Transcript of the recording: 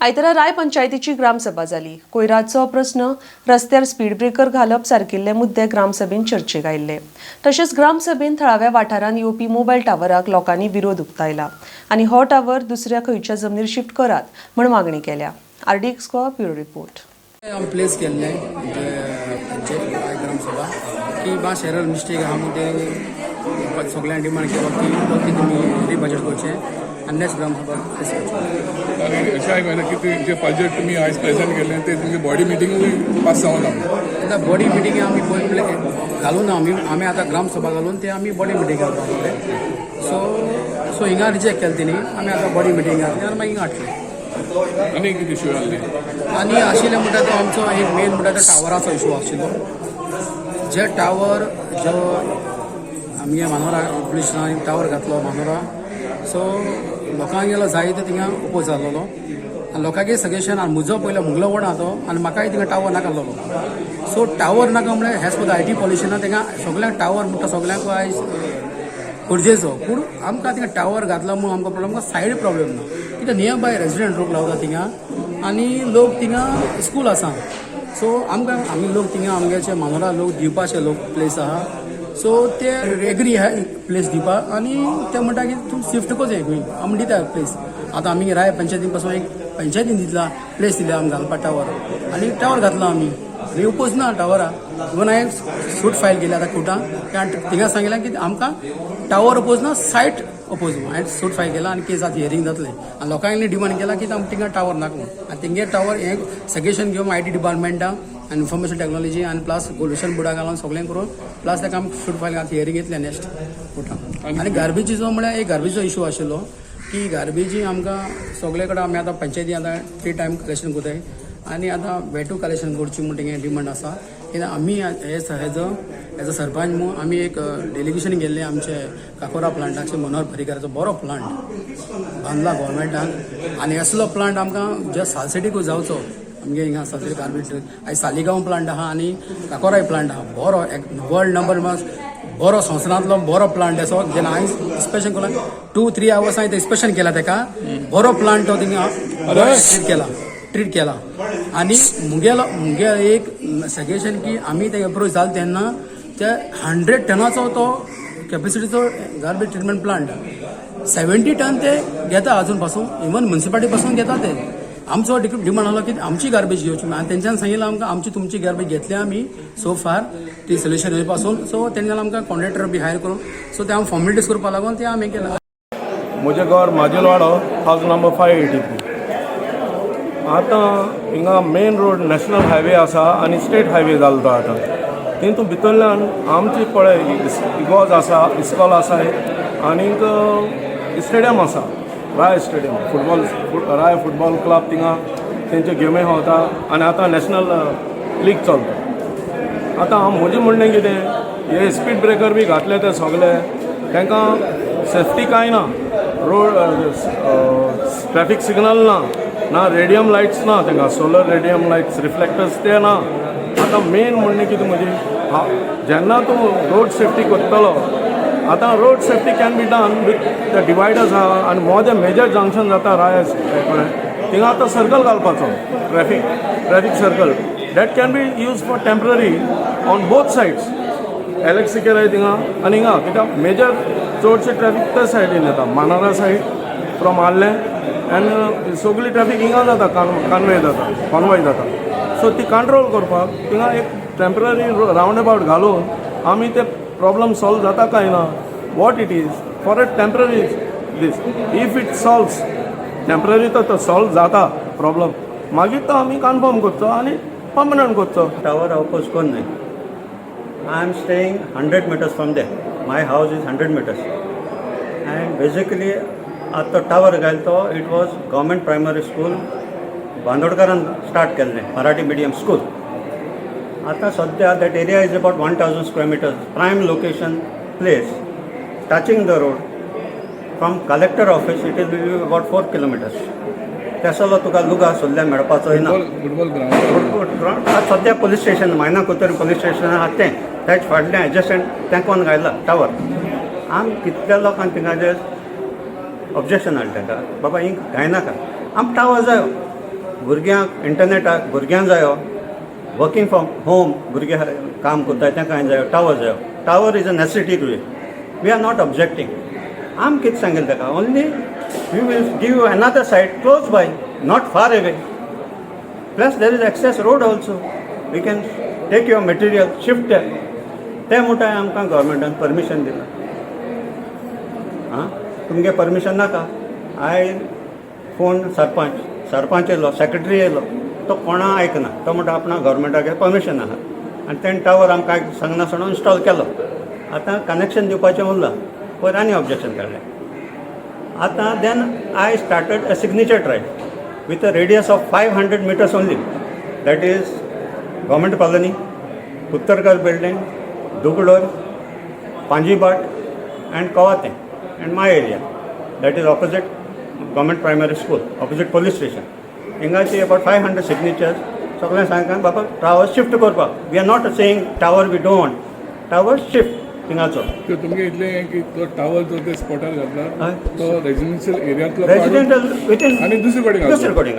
आयतारा राय पंचायतीची ग्रामसभा जाली. कोयराचो प्रस्न, रस्त्यार स्पीड ब्रेकर घालप सारकिल्ले मुद्दे ग्रामसभेन चर्चेक आयिल्ले. तशेंच ग्रामसभेन थळाव्या वाठारांत येवपी मोबायल टावराक लोकांनी विरोध उक्तायला आनी हो टावर दुसऱ्या खंयच्या जमनीर शिफ्ट करात म्हण मागणी केल्या. RDX Goa, bureau report. आमी प्लेस केल्ले पंचायत ग्रामसभा की मातशें एरर मिस्टेक आहा म्हूण ते सगळ्यांक डिमांड केलो की तुमी रिबजट करचें आनी नेक्स्ट ग्रामसभा प्लेस करचें. आनी अशें आयकलां की ते जे बजेट तुमी आयज प्रेझेंट केल्लें ते तुमगे बॉडी मिटींगूय पास जावना. आतां बॉडी मिटींग आमी पयले घालूं ना. आमी आतां ग्रामसभा घालून ते आमी बॉडी मिटींग घालपाक लागले. सो हिंगा रिजेक्ट केलें तेणी. आमी आतां बॉडी मिटींग घातली आनी मागीर हिंगा हाडले. आनी कितें इश्यू आहले? आनी आशिल्लें म्हणटा तो आमचो एक मेन म्हणटा तो टावराचो इशू आशिल्लो. जे टावर जो आमगे मानोरा पुलीस स्टेशनान टावर घातलो मानोरा, सो लोकांगेलो जाय ते थिंगा ओपोज जाल्लो आनी लोकांगे सजेशन आनी म्हजो पयलो मुगलो वड आहा तो आनी म्हाकाय थिंगा टावर नाका आहलोलो. सो टावर नाका म्हळ्यार हेच पद I T पॉल्युशना थिंगा सगल्यांक टावर म्हणटा, सगल्यांक आयज गरजेचो. पूण आमकां थिंगा टावर घातला म्हणून आमकां प्रॉब्लम, आमकां सायड प्रॉब्लम ना, कित्याक नियर बाय रेजिडंट लोक रावता थिंगा आनी लोक थिंगा स्कूल आसा. सो आमकां आमी लोक थिंगा आमगेचे मानोरा लोक दिवपाचे लोक प्लेस आहा. सो ते एग्री आहा प्लेस दिवपाक आनी ते म्हणटा की तूं शिफ्ट करचें खंय, आमी दिता प्लेस. आतां आमी राय पंचायतीन पासून एक पंचायतीन दितला प्लेस दिल्या आमी घालपा टावर आनी टावर घातला आमी आनी ओपोज ना टावरा. इवन हांवें सूट फायल केली आतां कोर्टान. थिंगा सांगिल्लें की आमकां टावर ओपोज ना, सायट ओपोज. हांवें सूट फायल केला आनी केस आतां हियरींग जातलें. आनी लोकांनी डिमांड केला की आमकां थिंगा टावर नाका म्हणून. आनी तेंगे टावर हें सजेशन घेवन I T डिपार्टमेंटा आनी इन्फॉर्मेशन टॅक्नॉलॉजी आनी प्लस पोल्युशन बोर्डा घालून सगळें करून प्लस ताका आमी सूट फायल आतां हियरींग येतलें नेक्स्ट कोर्टान. आनी गार्बेजीचो म्हळ्यार एक गार्बेजचो इशू आशिल्लो की गार्बेजी आमकां सगळे कडेन आमी आतां पंचायती आतां थ्री टायम कलेक्शन करताय आनी आतां वेटू कलेक्शन करची म्हूण तेंगे डिमांड आसा. कित्याक आमी हेज एज अ सरपंच म्हूण आमी एक डेलिगेशन गेल्ले आमचे काकोरा प्लांटाचे. मनोहर पर्रीकाराचो बरो प्लांट बांदला गोवोरमेंटान आनी असलो प्लांट आमकां जे सालसेटीकूय जावचो. आमगे हिंगा सालसेटी गार्बेज आयज सालिगांव प्लांट आहा आनी काकोराय प्लांट आहा बरो, वर्ल्ड नंबर बरो, संवसारांतलो बरो प्लांट असो. जेन्ना हांवें इन्स्पेक्शन केला, 2-3 आवर्स हांवें इन्स्पेक्शन केला तेका, बरो प्लांट तो थिंगा ट्रीट केला ट्रीट केला. आनी मुगेलो एक सजेशन की आमी ते अप्रोच जाले तेन्ना ते 100 टनाचो तो कॅपेसिटीचो गार्बेज ट्रिटमेंट प्लांट, 70 टन ते घेता अजून पासून. इवन म्युन्सिपालिटी पासून घेता ते. आमचो डिमांड आसलो की आमची गार्बेज घेवची आनी तेंच्यान सांगितलं आमकां, आमची तुमची गार्बेज घेतली आमी सो फार ती सोल्युशन पासून. सो तेंच्यान आमकां कॉन्ट्रॅक्टर बी हायर करून, सो ते आमी फॉर्मेलिटीज करपा लागून ते आमी केलां. म्हजें घर माजेलवाडो, हावज नंबर 583. आतां हिंगा मेन रोड नॅशनल हायवे आसा आनी स्टेट हायवे जालो तो. आतां तितून भितरल्यान आमची पळय इगोर्ज आसा, इस्कॉल आसा आनीक स्टेडियम आसा, राय स्टेडियम, फुटबॉल, राय फुटबॉल क्लब. थिंगा तेंच्यो गेमी वता आनी आतां नॅशनल लीग चलता. आतां म्हजें म्हणणें कितें, हे स्पीड ब्रेकर बी घातले ते सगळे, तांकां सेफ्टी कांय ना. रोड ट्रॅफिक सिग्नल ना, ना रेडियम लायट्स ना तांकां, सोलर रेडियम लायट्स, रिफ्लेक्टर्स ते ना. आतां मेन म्हणणें कितें म्हजें, जेन्ना तूं रोड सेफ्टी करतलो, आतां road safety can be done with the dividers आहा आनी मोदें मेजर जंक्शन जाता राय कडेन, थिंगा आतां सर्कल घालपाचो, traffic circle that can be use for temporary on both sides, Alex सिकेराय थिंगा आनी हिंगा. कित्याक मेजर चडशे ट्रॅफिक त्या सायडीन येता, मानोरा सायड फ्रॉम आर्लें आनी सगळी ट्रॅफिक हिंगा जाता, कानवे जाता, कॉनवाय जाता. सो ती कंट्रोल करपाक थिंगा एक टेंपररी रावंड अबाउट घालून आमी ते प्रॉब्लम सॉल्व जाता काय ना, what it is for a temporary this, if it solves temporary तर तो सॉल्व जाता प्रॉब्लम, मागीर तो आमी कन्फर्म करचो आनी पर्मनंट करचो. Tower oppose कोण नाही. I am staying 100 meters from there. My house is 100 meters and basically आतां तो टावर घायल तो it was government primary school बांदोडकारान start केल्लें मराठी मिडियम स्कूल. आतां सद्या that area is about 1000 square meters, prime location place, touching the road. From collector office it is will be about 4 kilometers. तेसलो तुका लुगा सोदल्यार मेळपाचोय ना. Football ground. ग्रावंड आतां सद्या police station, मायना कुतरी police station आहा तें तेच फाटलें एडजसंट तेंकोन घायला टावर. आम कितल्या लोकांक थिंगा जे ऑब्जेक्शन हाडलें ताका, बाबा हिंग घायनाका, आम टावर जायो. भुरग्यांक इंटरनेटाक भुरग्यांक जायो, वर्किंग फ्रॉम होम भुरगे काम करताय, तांकां जायो टावर जायो. Tower is a necessity to. We are not objecting. आम कितें सांगेल ताका, only we will give you another site close by, not far away. Plus there is access road also, we can take your material, shift. ते म्हणटाय आमकां गव्हर्मेंटान permission दिलां. आं, तुमगे परमिशन नाका. I phone sarpanch, sarpanch येयलो, सेक्रेटरी येयलो, तो कोणा आयकना. तो म्हणटा आपणा गव्हर्मेंटागे परमिशन आहा आनी तेणें टावर आमकां सांगनासतना इन्स्टॉल केलो. आतां कनेक्शन दिवपाचें उरलां. पयर आनी ऑब्जेक्शन काडलें. आतां then I started a signature drive with a radius of 500 meters only, that is government colony, Uttarkar building, Dugdor, Panjibat and Kavate and my area, that is opposite government primary school, opposite police station. हिंगाची about 500 signatures. सगळ्यांक सांगता बाबा tower shift करपाक. We are not saying tower we don't, tower shift हिंगाचो. तर तुमगे इतलें की तो टावर जो ते स्पॉटार घातला हय. तो रेजिडेन्शियल एरियांतलो काडून रेजिडेंटल विथीन आनी दुसरे कडेन घातलो. दुसरे कडेन.